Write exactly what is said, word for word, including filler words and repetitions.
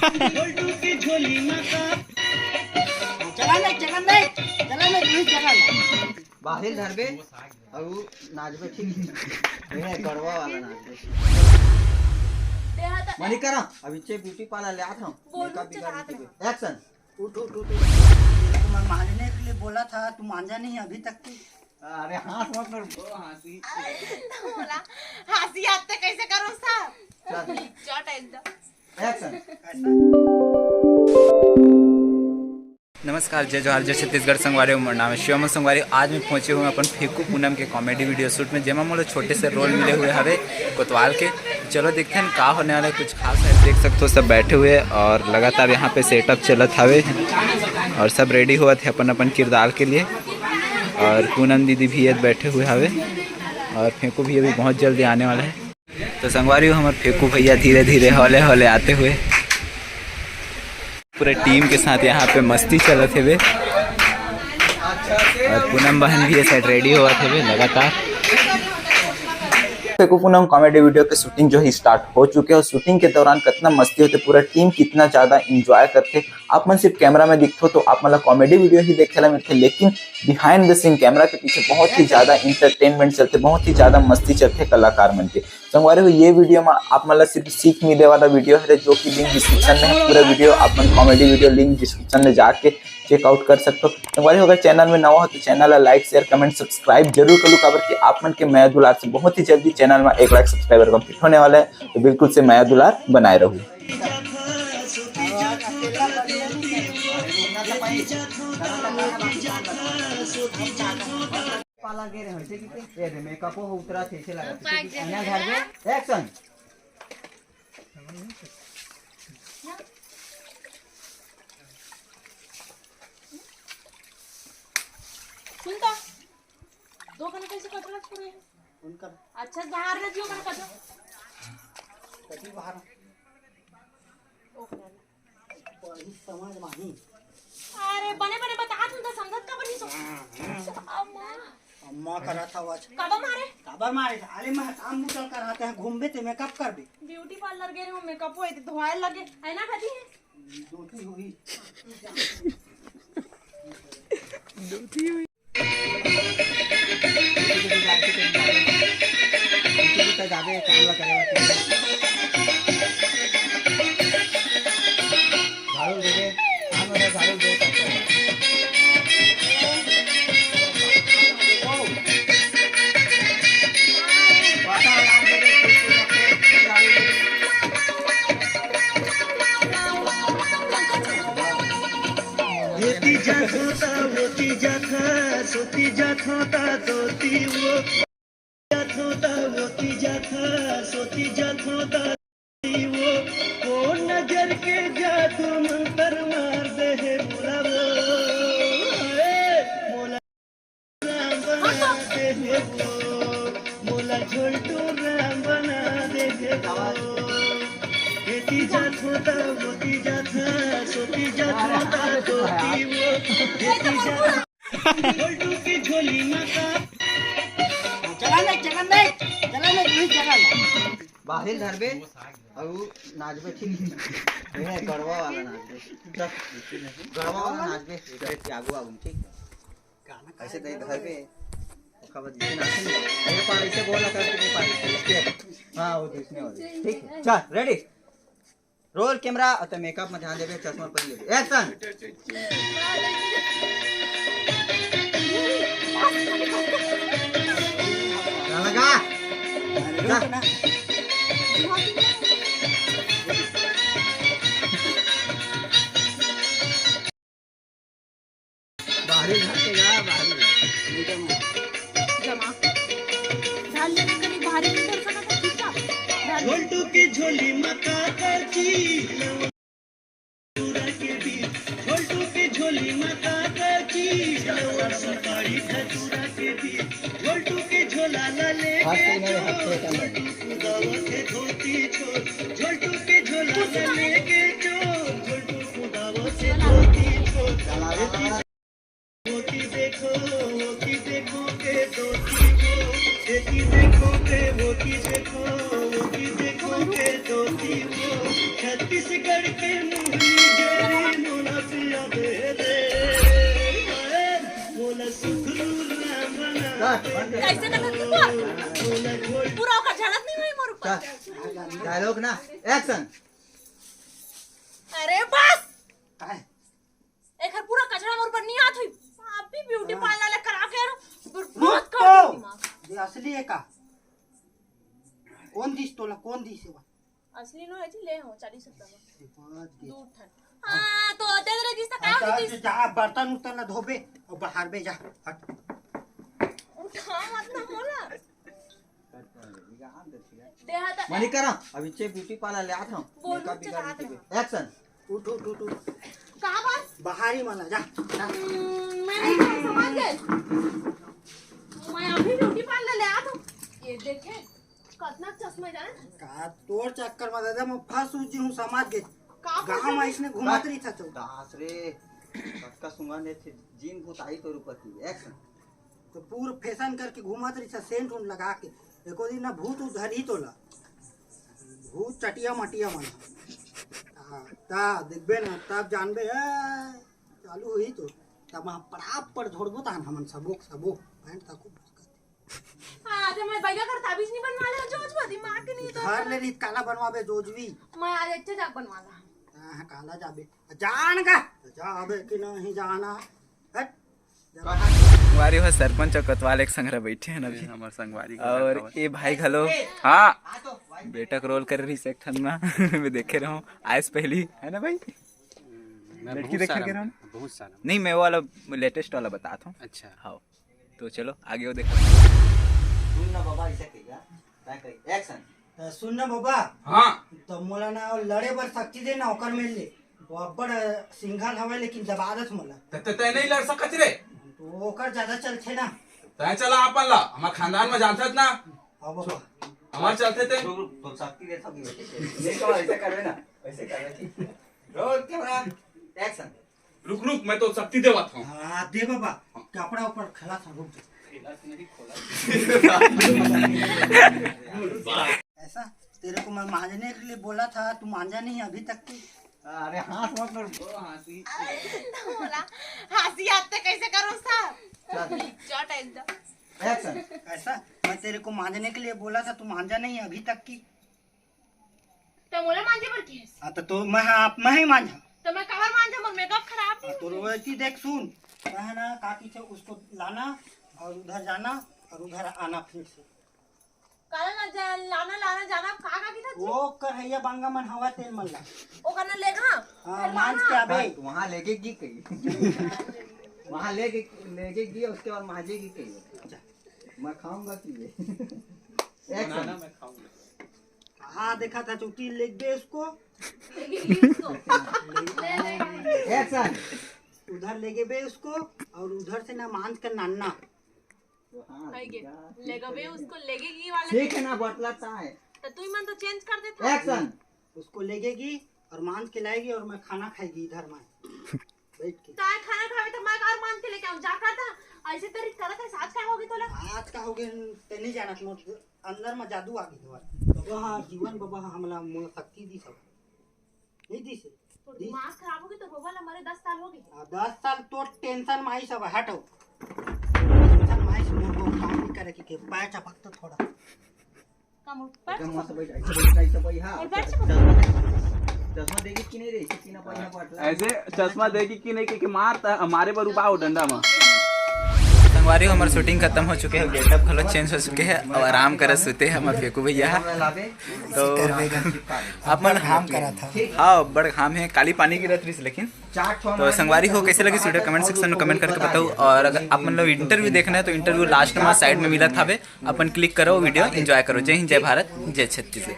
चला नहीं, चला नहीं, चला नहीं, तू ही चला ना। बाहिर धरबे अउ नाचबे, ठीक है? ये गड़वा वाला नाचबे। मनी करा, अभी चे ब्यूटी पार्लर ले आत हूँ। बोलू, मेकअप बिगाड़ चला दीजिए। एक्शन। उठ, उठ, उठ, उठ। मैं मांजने के लिए बोला था, तू मांजा नहीं अभी तक। अरे हाथ मत कर। बोला, हंसी आते कैसे करो साहब? चल। चट एकदम। एक्शन। नमस्कार, जय जोहार, जय छत्तीसगढ़ संगवारी हो। मोर नाम है शिवम संगवारी। आज मैं पहुंचे हुए अपन फेंकू पूनम के कॉमेडी वीडियो शूट में, जेमा मोला छोटे से रोल मिले हुए हवे कोतवाल के। चलो देखते हैं का होने वाला है, कुछ खास है। देख सकते हो सब बैठे हुए हैं और लगातार यहाँ पे सेटअप चलत हवे और सब रेडी होवत है अपन अपन किरदार के लिए। और पूनम दीदी भी ये बैठे हुए हवे और फेंकू भी अभी बहुत जल्दी आने वाला है। तो संगवारी हो, हमर फेंकू भैया धीरे धीरे हौले हौले आते हुए। पूरे टीम के साथ यहाँ पे मस्ती चलत हेवे और पूनम बहन भी ये साइड रेडी होवत हेवे लगातार। फेंकू पूनम कॉमेडी वीडियो के शूटिंग जो है स्टार्ट हो चुके और शूटिंग के दौरान कितना मस्ती होते, पूरा टीम कितना ज्यादा एंजॉय करते। आप मन सिर्फ कैमरा में दिखथो तो आप मन ला कॉमेडी वीडियो ही देखे ला मिलथे, लेकिन बिहाइंड द सीन, कैमरा के पीछे बहुत ही ज्यादा एंटरटेनमेंट चलथे, बहुत ही ज्यादा मस्ती चलथे कलाकार मन के। संगवारी हो, ये वीडियो में आप मन ला सिर्फ सीख मिले वाला वीडियो है, जो कि लिंक डिस्क्रिप्शन में है। पूरा वीडियो आप मन कॉमेडी वीडियो लिंक डिस्क्रिप्शन में जाके चेकआउट कर सकते हो। संगवारी हो, अगर चैनल में नवा हो तो चैनल ला लाइक, शेयर, कमेंट, सब्सक्राइब जरूर कर लो, काबर कि आप मन के मया दुलार से बहुत ही जल्दी चैनल में एक लाख सब्सक्राइबर कंप्लीट होने वाला है। तो बिल्कुल से मया दुलार बनाए रहू। पार्लर गे रहे हो, ठीक है? ये दे, मेकअप हो उतरा, छे छे लगा, ठीक है? आईना झाड़ दे, एक्शन। सुन तो, दो कने कैसे कटरा पूरे? उनका अच्छा बाहर ना जियो, मैंने कहा। कभी बाहर। ओके। वही समझ माही। अरे बने बने बता तू तो समझत का बनी सो। अम्मा। अम्मा करा था आज। काबर मारे? काबर मारे? अरे मैं काम बुतल कराते हैं, घूमबे ते मेकअप करबे। ब्यूटी पार्लर गे रहे हो, मेकअप होए ते धोए लगे, है ना खाती है? धोती हुई। धोती हुई। जाबे काम ला करे बर। झाड़ू दे दे, काम वाला झाड़ू दे। एती जाथो ता ओती जाथा, सोती जाथो ता दोती वो। जाथो ता ओती जाथा, सोती जाथो ता वो। कोन नजर के जादू मंतर मार दे हे मोला वो। ए, मोला राम बना दे हे वो, मोला झोलटू राम बना दे हे वो। एती जाथो ता ओती जाथा, सोती जाथो ता दोती वो। एती जाथो झोलटू के झोली मा का। चला नहीं, चला नहीं, चला नहीं, तू ही चला ना। बाहिर धरबे, अउ नाचबे, ठीक है? ये गड़वा वाला नाचबे। गड़वा वाला नाचबे, आगू आगू, ठीक है? ऐसे दे धरबे, ओकर बाद इसे नाचे नहीं। मेरे पास इसे बोला कर, तेरे पास इसे, इसके, हाँ, वो दूसरे वाले। ठीक है, चल, रेडी? रोल कैमरा, और तो मेकअप में ध्यान देबे, चश्मा पहन लेबे। एक्शन। लगा। जा। बाहरी घर के जा, बाहरी घर। जमा। ध्यान देना, कभी बाहरी नहीं कर सकता, ठीक है? ध्यान दे। झोलटू के झोली मका करती। झोलटू के झोली मका करती। सुपारी धतूरा के बीच। झोलटू के झोला ला लेके चोर। झोलटू के झोला ला लेके चोर। झोलटू कुदावत हे धोती चोर। मोती देखो, मोती देखो के धोती वो, मोती देखो के, मोती देखो के, मोती देखो के धोती वो। छत्तीसगढ़ के ऐसे ना करके बोल। पूरा ओकर झलक नहीं हुई मोर ऊपर। डायलॉग ना, एक्शन। अरे बस। एकर पूरा कचरा मोर ऊपर नहीं आत हुई। आप भी ब्यूटी पार्लर ले करा के यार, बर्बाद कर दे दिमाग। ये असली है का? कौन दिस तोला, कौन दिस है? असली नो है जी, ले हो चालीस रुपया में। दो ठन। हाँ, तो दे दे जिसका काम अच्छा, होती। जा, बर्तन उर्तन ला धोबे और बाहर बे जा। हट। उठा मत ना बोला। दे हाथ। मनी करा, अभी चे ब्यूटी पार्लर ले आत हूँ। बोल, मेकअप चला आत हूँ। एक्शन। उठ, उठ, उठ, उठ। का बात? बाहर ही मला जा। हम्म, मैं नहीं समझ गए। मैं अभी ब्यूटी पार्लर ले आत हूँ। ये देखे, कतना चश्मा जाने? का तोर चक्कर में दादा, मैं फंस उज्जी हूँ, समझ गए। का गाँव में इसने घुमात रही था तो। दास रे, कतका सुंगंध है, जिन भूत आई तोर ऊपर की। एक्शन। तो पूरा फैशन करके घुमात रही था, सेंट उंट लगा के। एको दिन ना भूत उधर ही तोला। भूत चटिया मटिया मन। हाँ, ता देखबे ना, तब जानबे, ए, चालू हुई तो। तब वहाँ पड़ा पड़ झोड़बो तान हमन सबो, सबो। पैंट तक हाँ, ते मैं बैगा कर ताबीज नहीं बनवा ले, जो जो दिमाग के नहीं तो। घर ले रीत काला बनवाबे जोजवी। मैं आज अच्छे जाग बनवा ला। हाँ, काला जाबे। जान का? जाबे कि नहीं जाना? हट। संगवारी हो, सरपंच अउ कोतवाल एक संग रह बैठे हैं अभी। हमार संगवारी और ये भाई घलो। हाँ। बेटा के रोल कर रही से एक ठन में। मैं देखे रहूं आइस पहली, है ना भाई? मैं लड़की बहुत देखे सारा, के रहूं। बहुत सारा। नहीं, मैं वो वाला लेटेस्ट वाला बतात हूँ। अच्छा। हाँ, तो चलो आगे वो देखो। सुन ना बाबा, ऐसे कहिया, क्या कही? एक्शन। अ, सुन ना बाबा। हाँ। तो मोला ना लड़े बर शक्ति दे ना, ओकर मेर ले। वो अब्बड़, अ, सिंघल हवय, लेकिन दबा दस मोला। त, त, तै नहीं लड़ सकत रे। तो ओकर ज्यादा चलथे ना। तै चला अपन ला, हमार खानदान में जानथस ना। हाँ बाबा। हमार चलथे ते। रुक, रुक, तो शक्ति दे सकती है। नहीं तो ऐसे करबे ना, ऐसे करबे। Roll camera, action. रुक, रुक, मैं तो शक्ति देवत हूँ। हाँ, दे बाबा, कपड़ा ऊपर खला था, रुक जा। ऐसा, तेरे को मैं मांजने के लिए बोला था, तू मांजा नहीं अभी तक की। अरे हाँस मत कर। बोला, हाँसी आते कैसे करो साहब? चल। चट एकदम। एक्शन। ऐसा, मैं तेरे को मांजने के लिए बोला था, तू मांजा नहीं अभी तक की। तो मोला मांजे बर की है? हाँ, तो, तो मैं, हाँ, आप, मैं ही मांझा। तो मैं कबर मांझा, मोर मेकअप खराब नहीं हाँ, तो होथे। रोएती देख सुन, मैं है ना, काकी से उसको लाना और उधर जाना और उधर आना फिर से। काला ना जा-, लाना, लाना, जाना, का, का की था? वो करहैया बांगा मन हवा तेल मन ला। ओ करना लेगा? हाँ, फिर मांझ लाना। के आबे। हाँ, वहाँ लेके की कही। वहाँ लेके, लेके की, उसके बाद मांझे की कही। अच्छा। मैं खाऊंगा कि ये? एक्शन। बनाना मैं खाऊंगा। हाँ, देखा था चुट्टी, लेग दे उसको। ले, ले, ले। एक्शन। उधर लेगे बे उसको और उधर से ना मांझ कर नाना। तो हाँ, है के? ठीक है, लेगे बे ठीक है। उसको लेगे की वाला। ठीक है ना, बटला ता है। तो तू ही मन तो चेंज कर देता। एक्शन। उसको लेगेगी और मांझ के लाएगी और मैं खाना खाएगी इधर में। बैठ के। ताय खाना खावे तो मैं और मांझ के लेके आऊं, जा कर था। ऐसे तेरी तरह से आज का होगी तोला? आज का होगे, ते नहीं जाना, मोर अंदर में जादू आ गई तोर। बाबा हाँ, जीवन बाबा हाँ, हमला मोला शक्ति दी सब। नहीं दी से। तो दी। दिमाग खराब होगी तो बाबा ला मरे दस साल होगी। हाँ, दस साल तो टेंशन में आई सब, हटो। टेंशन में आई सब, मोर को काम नहीं करे कि के पैर चपक तो थोड़ा। कम ऊपर एकदम मस्त बैठ, ऐसे बैठ, ऐसे बैठ, हाँ। और बैठ से चश्मा दे, चश्मा देगी कि नहीं रे? ऐसे कि ना पहले बैठ ला। ऐसे चश्मा देगी कि नहीं, कि, कि मार त-, मारे बर उबा हो डंडा में। संगवारी हो, हमर शूटिंग खत्म हो चुके है, गेटअप घलो चेंज हो चुके है, अब आराम करत सुते है हमर फेकू भैया ह। तो आप मन घाम करा था। हाँ, बड़ घाम है, काली पानी गिरत रहिस, लेकिन तो संगवारी हो, कैसे लगिस वीडियो, कमेंट सेक्शन में कमेंट करके बताओ। और अगर आप मन ला इंटरव्यू देखना है तो इंटरव्यू लास्ट में साइड में मिलत हवे, अपन क्लिक करो, वीडियो एंजॉय करो। जय हिंद, जय भारत, जय छत्तीसगढ़।